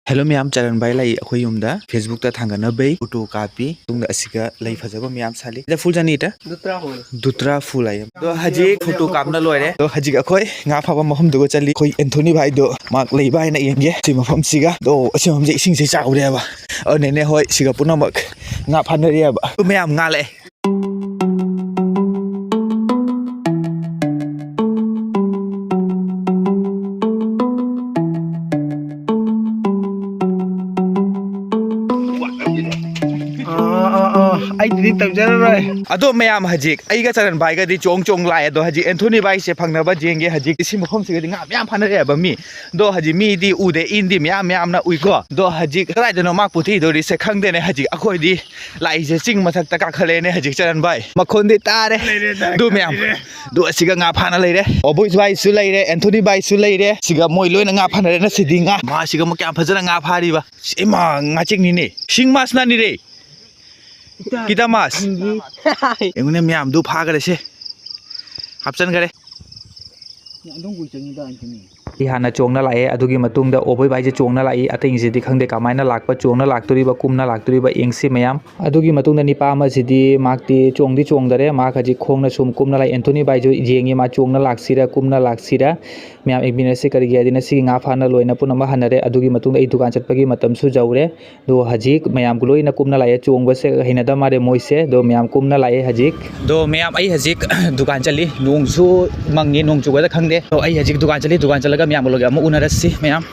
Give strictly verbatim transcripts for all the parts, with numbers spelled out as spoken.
Hello ꯃꯌꯥꯝ, ꯆꯔꯟ ꯚꯥꯏ ꯂꯥꯛꯏ ꯑꯩꯈꯣꯏ ꯌꯨꯝꯗ, Facebook ꯇ ꯊꯥꯡꯒꯠꯅꯕꯩ ꯐꯣꯇꯣ ꯀꯥꯞꯄꯤ꯫ ꯃꯇꯨꯡꯗ ꯑꯁꯤꯒ ꯂꯩ ꯐꯖꯕ ꯃꯌꯥꯝ ꯁꯥꯠꯂꯤ꯫ ꯁꯤꯗ ꯐꯨꯜ ꯆꯅꯤꯇ? ꯗꯨꯇ꯭ꯔꯥ ꯐꯨꯜ꯫ ꯗꯨꯇ꯭ꯔꯥ ꯐꯨꯜ ꯍꯥꯏꯌꯦ꯫ ꯑꯗꯣ ꯍꯧꯖꯤꯛ ꯐꯣꯇꯣ ꯀꯥꯞꯅ ꯂꯣꯏꯔꯦ꯫ ꯑꯗꯣ ꯍꯧꯖꯤꯛ ꯑꯩꯈꯣꯏ ꯉꯥ ꯐꯥꯕ ꯃꯐꯝꯗꯨꯒ ꯆꯠꯂꯤ꯫ ꯑꯩꯈꯣꯏ ꯑꯦꯟꯊꯣꯅꯤ ꯚꯥꯏꯗꯣ ꯃꯍꯥꯛ ꯂꯩꯕ ꯍꯥꯏꯅ ꯌꯦꯡꯒꯦ ꯁꯤ ꯃꯐꯝꯁꯤꯒ꯫ ꯑꯗꯣ ꯑꯁꯤ ꯃꯐꯝꯁꯦ ꯏꯁꯤꯡꯁꯦ ꯆꯥꯎꯔꯦꯕ꯫ ꯑꯗꯨꯅꯅꯦ ꯍꯣꯏ ꯁꯤꯒ ꯄꯨꯝꯅꯃꯛ ꯉꯥ ꯐꯥꯅꯔꯤꯑꯕ꯫ ꯑꯗꯨ ꯃꯌꯥꯝ ꯉꯥ ꯂꯥꯛꯑꯦ꯫ ꯑꯥ, ꯑꯥ, ꯑꯥ, ꯑꯩꯗꯨꯗꯤ ꯇꯧꯖꯔꯔꯣꯏ꯫ ꯑꯗꯣ ꯃꯌꯥꯝ ꯍꯧꯖꯤꯛ ꯑꯩꯒ ꯆꯔꯟ ꯚꯥꯏꯒꯗꯤ ꯆꯣꯡ ꯆꯣꯡ ꯂꯥꯛꯑꯦ꯫ ꯑꯗꯣ ꯍꯧꯖꯤꯛ ꯑꯦꯟꯊꯣꯅꯤ ꯚꯥꯏꯁꯦ ꯐꯪꯅꯕ ꯌꯦꯡꯒꯦ꯫ ꯍꯧꯖꯤꯛ ꯁꯤ ꯃꯐꯝꯁꯤꯒꯗꯤ ꯉꯥ ꯃꯌꯥꯝ ꯐꯥꯅꯔꯛꯑꯦꯕ ꯃꯤ꯫ ꯑꯗꯣ ꯍꯧꯖꯤꯛ ꯃꯤꯗꯤ ꯎꯗꯦ, ꯏꯟꯗꯤ ꯃꯌꯥꯝ ꯃꯌꯥꯝꯅ ꯎꯏꯀꯣ꯫ ꯑꯗꯣ ꯍꯧꯖꯤꯛ ꯀꯗꯥꯏꯗꯅꯣ ꯃꯥ ꯄꯨꯊꯤꯗꯧꯔꯤꯁꯦ ꯈꯪꯗꯦꯅꯦ꯫ ꯍꯧꯖꯤꯛ ꯑꯩꯈꯣꯏꯗꯤ ꯂꯥꯛꯏꯁꯦ ꯆꯤꯡ ꯃꯊꯛꯇ ꯀꯥꯈꯠꯂꯛꯑꯦꯅꯦ ꯍꯧꯖꯤꯛ ꯆꯔꯟ ꯚꯥꯏ꯫ ꯃꯈꯣꯟꯗꯤ ꯇꯥꯔꯦ꯫ ꯂꯩꯔꯦ, ꯇꯥꯔꯦ, ꯑꯗꯨ ꯃꯌꯥꯝ꯫ ꯂꯩꯔꯦ꯫ ꯑꯗꯨ ꯑꯁꯤꯒ ꯉꯥ ꯐꯥꯅ ꯂꯩꯔꯦ꯫ ꯑꯣꯕꯣꯏ ꯚꯥꯏꯁꯨ ꯂꯩꯔꯦ, ꯑꯦꯟꯊꯣꯅꯤ ꯚꯥꯏꯁꯨ ꯂꯩꯔꯦ꯫ ꯁꯤꯒ ꯃꯣꯏ ꯂꯣꯏꯅ ꯉꯥ ꯐꯥꯅꯔꯦ꯫ ꯉꯁꯤꯗꯤ ꯉꯥ ꯃꯥꯁꯤꯒ ꯑꯃꯨꯛ ꯀꯌꯥꯝ ꯐꯖꯅ ꯉꯥ ꯐꯥꯔꯤꯕ꯫ ꯏꯃꯥ, ꯉꯥꯆꯤꯡꯅꯤꯅꯦ꯫ ꯁꯤꯡ ꯃꯥꯁꯅꯅꯤꯔꯦ꯫ ꯀꯤꯇꯥ ꯃꯥꯁ꯫ ꯌꯦꯡꯉꯨꯅꯦ ꯃꯌꯥꯝꯗꯨ ꯐꯥꯈꯔꯦꯁꯦ꯫ ꯍꯥꯞꯆꯟꯈꯔꯦ꯫ ꯑꯗꯨꯝ ꯀꯨꯏ ꯆꯪꯉꯤꯗ ꯑꯩꯈꯣꯏꯅꯤ꯫ ꯑꯩ ꯍꯥꯟꯅ ꯆꯣꯡꯅ ꯂꯥꯛꯑꯦ, ꯑꯗꯨꯒꯤ ꯃꯇꯨꯡꯗ ꯑꯣꯕꯣꯏ ꯚꯥꯏꯁꯦ ꯆꯣꯡꯅ ꯂꯥꯛꯏ꯫ ꯑꯇꯩꯁꯤꯗꯤ ꯈꯪꯗꯦ ꯀꯃꯥꯏꯅ ꯂꯥꯛꯄ, ꯆꯣꯡꯅ ꯂꯥꯛꯇꯣꯔꯤꯕ, ꯀꯨꯝꯅ ꯂꯥꯛꯇꯣꯔꯤꯕ, ꯌꯦꯡꯁꯤ ꯃꯌꯥꯝ꯫ ꯑꯗꯨꯒꯤ ꯃꯇꯨꯡꯗ ꯅꯤꯄꯥ ꯑꯃꯁꯤꯗꯤ ꯃꯍꯥꯛꯇꯤ ꯆꯣꯡꯗꯤ ꯆꯣꯡꯗꯔꯦ, ꯃꯍꯥꯛ ꯍꯧꯖꯤꯛ ꯈꯣꯡꯅ ꯁꯨꯝ ꯀꯨꯝꯅ ꯂꯥꯛꯏ꯫ ꯑꯦꯟꯊꯣꯅꯤ ꯚꯥꯏꯁꯨ ꯌꯦꯡꯉꯤ ꯃꯥ ꯆꯣꯡꯅ ꯂꯥꯛꯁꯤꯔ ꯀꯨꯝꯅ ꯂꯥꯛꯁꯤꯔ꯫ ꯃꯌꯥꯝ ꯌꯦꯡꯃꯤꯟꯅꯁꯤ ꯀꯔꯤꯒꯤ ꯍꯥꯏꯗꯤ ꯉꯁꯤꯒꯤ ꯉꯥ ꯐꯥꯅ ꯂꯣꯏꯅ ꯄꯨꯝꯅꯃꯛ ꯍꯟꯅꯔꯦ꯫ ꯑꯗꯨꯒꯤ ꯃꯇꯨꯡꯗ ꯑꯩ ꯗꯨꯀꯥꯟ ꯆꯠꯄꯒꯤ ꯃꯇꯝꯁꯨ ꯌꯧꯔꯦ꯫ ꯑꯗꯣ ꯍꯧꯖꯤꯛ ꯃꯌꯥꯝ ꯂꯣꯏꯅ ꯀꯨꯝꯅ ꯂꯥꯛꯑꯦ, ꯆꯣꯡꯕꯁꯦ ꯍꯩꯅꯗ ꯃꯥꯜꯂꯦ ꯃꯣꯏꯁꯦ꯫ ꯑꯗꯣ ꯃꯌꯥꯝ ꯀꯨꯝꯅ ꯂꯥꯛꯑꯦ ꯍꯧꯖꯤꯛ꯫ ꯑꯗꯣ ꯃꯌꯥꯝ ꯑꯩ ꯍꯧꯖꯤꯛ ꯗꯨꯀꯥꯟ ꯆꯠꯂꯤ, ꯅꯣꯡꯁꯨ ꯃꯪꯉꯤ, ꯅꯣꯡ ꯆꯨꯒꯗ꯭ꯔꯥ ꯈꯪꯗꯦ꯫ ꯑꯗꯣ ꯑꯩ ꯍꯧꯖꯤꯛ ꯗꯨꯀꯥꯟ ꯆꯠꯂꯤ, ꯗꯨꯀꯥꯟ ꯆꯠꯂꯒ ꯃꯌꯥꯝ ꯎꯅꯔꯁꯤ ꯃꯌꯥꯝ꯫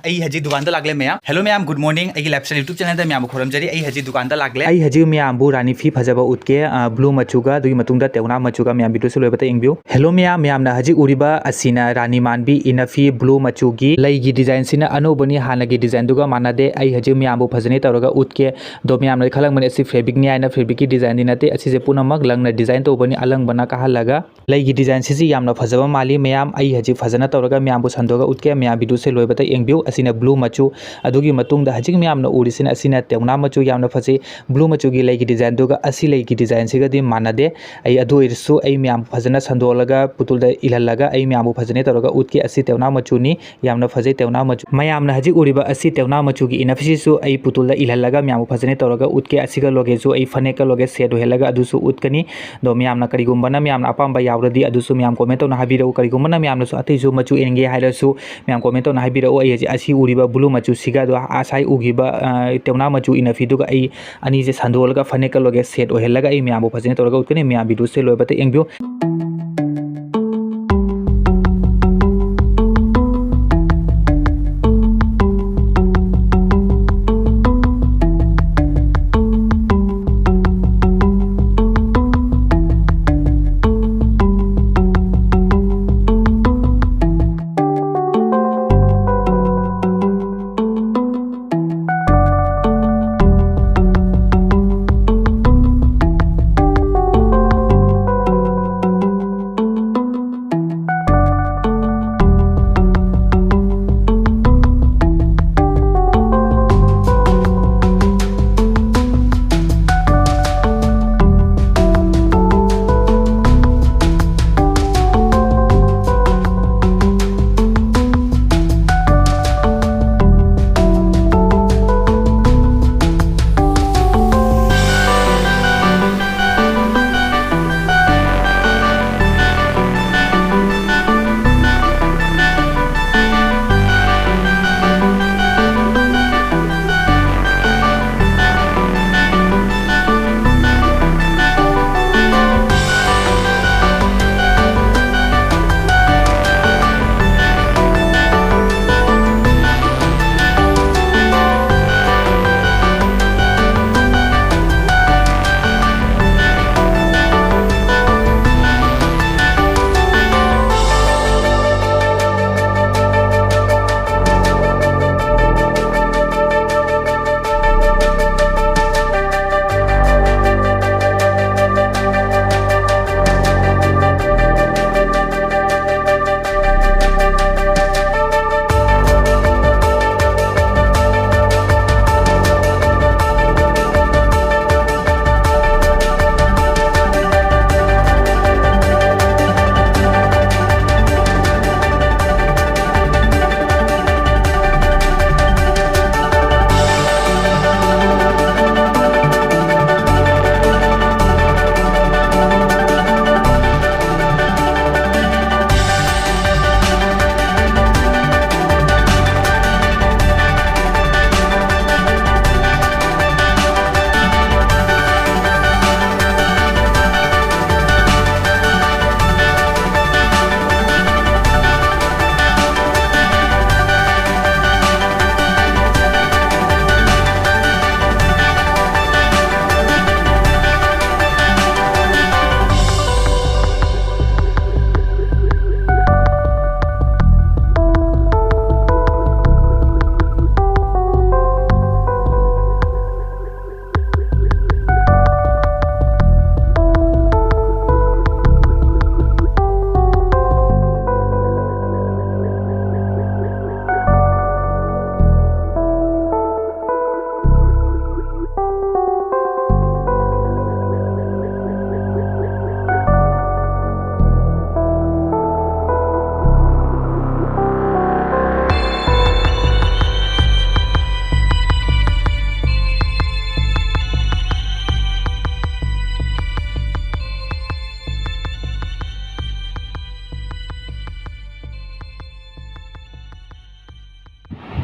ꯑꯩ ꯍꯧꯖꯤꯛ ꯗꯨꯀꯥꯟꯗ ꯂꯥꯛꯂꯦ ꯃꯌꯥꯝ꯫ Hello ꯃꯌꯥꯝ, good morning꯫ ꯑꯩꯒꯤ ꯂꯥꯏꯐ ꯁ꯭ꯇꯥꯏꯜ YouTube ꯆꯦꯅꯦꯜꯗ ꯃꯌꯥꯝꯕꯨ ꯈꯨꯔꯨꯝꯖꯔꯤ꯫ ꯑꯩ ꯍꯧꯖꯤꯛ ꯗꯨꯀꯥꯟꯗ ꯂꯥꯛꯂꯦ꯫ ꯑꯩ ꯍꯧꯖꯤꯛ ꯃꯌꯥꯝꯕꯨ ꯔꯥꯅꯤ ꯐꯤ ꯐꯖꯕ ꯎꯠꯀꯦ, ꯑ, blue ꯃꯆꯨꯒ, ꯑꯗꯨꯒꯤ ꯃꯇꯨꯡꯗ ꯇꯦꯎꯅꯥ ꯃꯆꯨꯒ꯫ ꯃꯌꯥꯝ ꯚꯤꯗꯤꯑꯣꯁꯨ ꯂꯣꯏꯕꯇ ꯌꯦꯡꯕꯤꯌꯨ꯫ Hello ꯃꯌꯥꯝ, ꯃꯌꯥꯝꯅ ꯍꯧꯖꯤꯛ ꯎꯔꯤꯕ ꯑꯁꯤꯅ ꯔꯥꯅꯤ ꯃꯥꯟꯕꯤ ꯏꯅꯐꯤ blue ꯃꯆꯨꯒꯤ ꯂꯩꯒꯤ ꯗꯤꯖꯥꯏꯟꯁꯤꯅ ꯑꯅꯧꯕꯅꯤ, ꯍꯥꯟꯅꯒꯤ ꯗꯤꯖꯥꯏꯟꯗꯨꯒ ꯃꯥꯟꯅꯗꯦ꯫ ꯑꯩ ꯍꯧꯖꯤꯛ ꯃꯌꯥꯝꯕꯨ ꯐꯖꯅ ꯇꯧꯔꯒ ꯎꯠꯀꯦ꯫ ꯑꯗꯣ ꯃꯌꯥꯝꯅ ꯈꯜꯂꯝꯒꯅꯤ ꯑꯁꯤ ꯐꯦꯕ꯭ꯔꯤꯛꯅꯤ ꯍꯥꯏꯅ, ꯐꯦꯕ꯭ꯔꯤꯛꯀꯤ ꯗꯤꯖꯥꯏꯟꯗꯤ ꯅꯠꯇꯦ, ꯑꯁꯤꯁꯦ ꯄꯨꯝꯅꯃꯛ ꯂꯪꯅ ꯗꯤꯖꯥꯏꯟ ꯇꯧꯕꯅꯤ, ꯑꯂꯪꯕꯅ ꯀꯥꯍꯜꯂꯒ꯫ ꯂꯩꯒꯤ ꯗꯤꯖꯥꯏꯟꯁꯤꯁꯤ ꯌꯥꯝꯅ ꯐꯖꯕ ꯃꯥꯜꯂꯤ ꯃꯌꯥꯝ꯫ ꯑꯩ ꯍꯧꯖꯤꯛ ꯐꯖꯅ ꯇꯧꯔꯒ ꯃꯌꯥꯝꯕꯨ ꯁꯟꯗꯣꯛꯑꯒ ꯎꯠꯀꯦ, ꯃꯌꯥꯝ ꯚꯤꯗꯤꯑꯣꯁꯦ ꯂꯣꯏꯕꯇ ꯌꯦꯡꯕꯤꯌꯨ꯫ ꯑꯁꯤꯅ blue ꯃꯆꯨ꯫ ꯑꯗꯨꯒꯤ ꯃꯇꯨꯡꯗ ꯍꯧꯖꯤꯛ ꯃꯌꯥꯝꯅ ꯎꯔꯤꯁꯤꯅ, ꯑꯁꯤꯅ ꯇꯦꯎꯅꯥ ꯃꯆꯨ, ꯌꯥꯝꯅ ꯐꯖꯩ꯫ Blue ꯃꯆꯨꯒꯤ ꯂꯩꯒꯤ designꯗꯨꯒ ꯑꯁꯤ ꯂꯩꯒꯤ designꯁꯤꯒꯗꯤ ꯃꯥꯟꯅꯗꯦ꯫ ꯑꯩ ꯑꯗꯨ ꯑꯣꯏꯔꯁꯨ ꯑꯩ ꯃꯌꯥꯝꯕꯨ ꯐꯖꯅ ꯁꯟꯗꯣꯛꯂꯒ ꯄꯨꯇꯨꯜꯗ ꯏꯜꯍꯜꯂꯒ ꯑꯩ ꯃꯌꯥꯝꯕꯨ ꯐꯖꯅ ꯇꯧꯔꯒ ꯎꯠꯀꯦ꯫ ꯑꯁꯤ ꯇꯦꯎꯅꯥ ꯃꯆꯨꯅꯤ, ꯌꯥꯝꯅ ꯐꯖꯩ ꯇꯦꯎꯅꯥ ꯃꯆꯨ꯫ ꯃꯌꯥꯝꯅ ꯍꯧꯖꯤꯛ ꯎꯔꯤꯕ ꯑꯁꯤ ꯇꯦꯎꯅꯥ ꯃꯆꯨꯒꯤ ꯏꯅꯞꯁꯤꯁꯨ ꯑꯩ ꯄꯨꯇꯨꯜꯗ ꯏꯜꯍꯜꯂꯒ ꯃꯌꯥꯝꯕꯨ ꯐꯖꯅ ꯇꯧꯔꯒ ꯎꯠꯀꯦ꯫ ꯑꯁꯤꯒ ꯂꯣꯒꯦꯁꯨ ꯑꯩ ꯐꯅꯦꯛꯀ ꯂꯣꯒꯦ set ꯑꯣꯏꯍꯜꯂꯒ ꯑꯗꯨꯁꯨ ꯎꯠꯀꯅꯤ꯫ ꯑꯗꯣ ꯃꯌꯥꯝꯅ ꯀꯔꯤꯒꯨꯝꯕꯅ ꯃꯌꯥꯝꯅ ꯑꯄꯥꯝꯕ ꯌꯥꯎꯔꯗꯤ ꯑꯗꯨꯁꯨ ꯃꯌꯥꯝ comment ꯇꯧꯅ ꯍꯥꯏꯕꯤꯔꯛꯎ꯫ ꯀꯔꯤꯒꯨꯝꯕꯅ ꯃꯌꯥꯝꯅꯁꯨ ꯑꯇꯩꯁꯨ ꯃꯆꯨ ꯏꯟꯒꯦ ꯍꯥꯏꯔꯁꯨ ꯃꯌꯥꯝ comment ꯇꯧꯅ ꯍꯥꯏꯕꯤꯔꯛꯎ꯫ ꯑꯩ ꯍꯧꯖꯤꯛ ꯑꯁꯤ ꯎꯔꯤꯕ blue ꯃꯆꯨꯁꯤꯒ ꯑꯗꯨꯒ ꯉꯁꯥꯏ ꯎꯈꯤꯕ, ꯑ, ꯇꯦꯎꯅꯥ ꯃꯆꯨ ꯏꯅꯐꯤꯗꯨꯒ ꯑꯩ ꯑꯅꯤꯁꯦ ꯁꯟꯗꯣꯛꯂꯒ ꯐꯅꯦꯛꯀ ꯂꯣꯒꯦ set ꯑꯣꯏꯍꯜꯂꯒ ꯑꯩ ꯃꯌꯥꯝꯕꯨ ꯐꯖꯅ ꯇꯧꯔꯒ ꯎꯠꯀꯅꯤ꯫ ꯃꯌꯥꯝ videoꯁꯦ ꯂꯣꯏꯕꯇ ꯌꯦꯡꯕꯤꯌꯨ꯫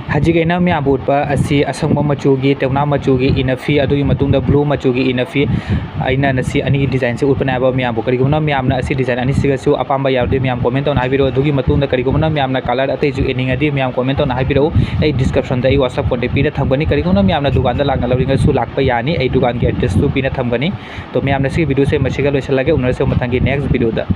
ꯍꯧꯖꯤꯛ ꯑꯩꯅ ꯃꯌꯥꯝꯕꯨ ꯎꯠꯄ ꯑꯁꯤ ꯑꯁꯪꯕ ꯃꯆꯨꯒꯤ, ꯇꯦꯛꯅꯥ ꯃꯆꯨꯒꯤ inner ꯐꯤ, ꯑꯗꯨꯒꯤ ꯃꯇꯨꯡꯗ blue ꯃꯆꯨꯒꯤ inner ꯐꯤ, ꯑꯩꯅ ꯉꯁꯤ ꯑꯅꯤꯒꯤ designꯁꯦ ꯎꯠꯄꯅꯦ ꯍꯥꯏꯕ ꯃꯌꯥꯝꯕꯨ꯫ ꯀꯔꯤꯒꯨꯝꯕ ꯃꯌꯥꯝꯅ ꯑꯁꯤ design ꯑꯅꯤꯁꯤꯒꯁꯨ ꯑꯄꯥꯝꯕ ꯌꯥꯎꯔꯗꯤ ꯃꯌꯥꯝ comment ꯇꯧꯅ ꯍꯥꯏꯕꯤꯔꯛꯑꯣ꯫ ꯑꯗꯨꯒꯤ ꯃꯇꯨꯡꯗ ꯀꯔꯤꯒꯨꯝꯕ ꯃꯌꯥꯝꯅ colour ꯑꯇꯩꯁꯨ ꯏꯅꯤꯡꯉꯗꯤ ꯃꯌꯥꯝ comment ꯇꯧꯅ ꯍꯥꯏꯕꯤꯔꯛꯎ꯫ ꯑꯩ descriptionꯗ ꯑꯩ WhatsApp contact ꯄꯤꯔ ꯊꯝꯒꯅꯤ꯫ ꯀꯔꯤꯒꯨꯝꯕ ꯃꯌꯥꯝꯅ ꯗꯨꯀꯥꯟꯗ ꯂꯥꯛꯅ ꯂꯧꯅꯤꯡꯉꯁꯨ ꯂꯥꯛꯄ ꯌꯥꯅꯤ꯫ ꯑꯩ ꯗꯨꯀꯥꯟꯒꯤ addressꯇꯨ ꯄꯤꯅ ꯊꯝꯒꯅꯤ꯫ ꯇꯣ ꯃꯌꯥꯝꯅ ꯁꯤꯒꯤ videoꯁꯦ ꯃꯁꯤꯒ ꯂꯣꯏꯁꯤꯜꯂꯒꯦ꯫ ꯎꯅꯔꯁꯦ ꯃꯊꯪꯒꯤ next videoꯗ꯫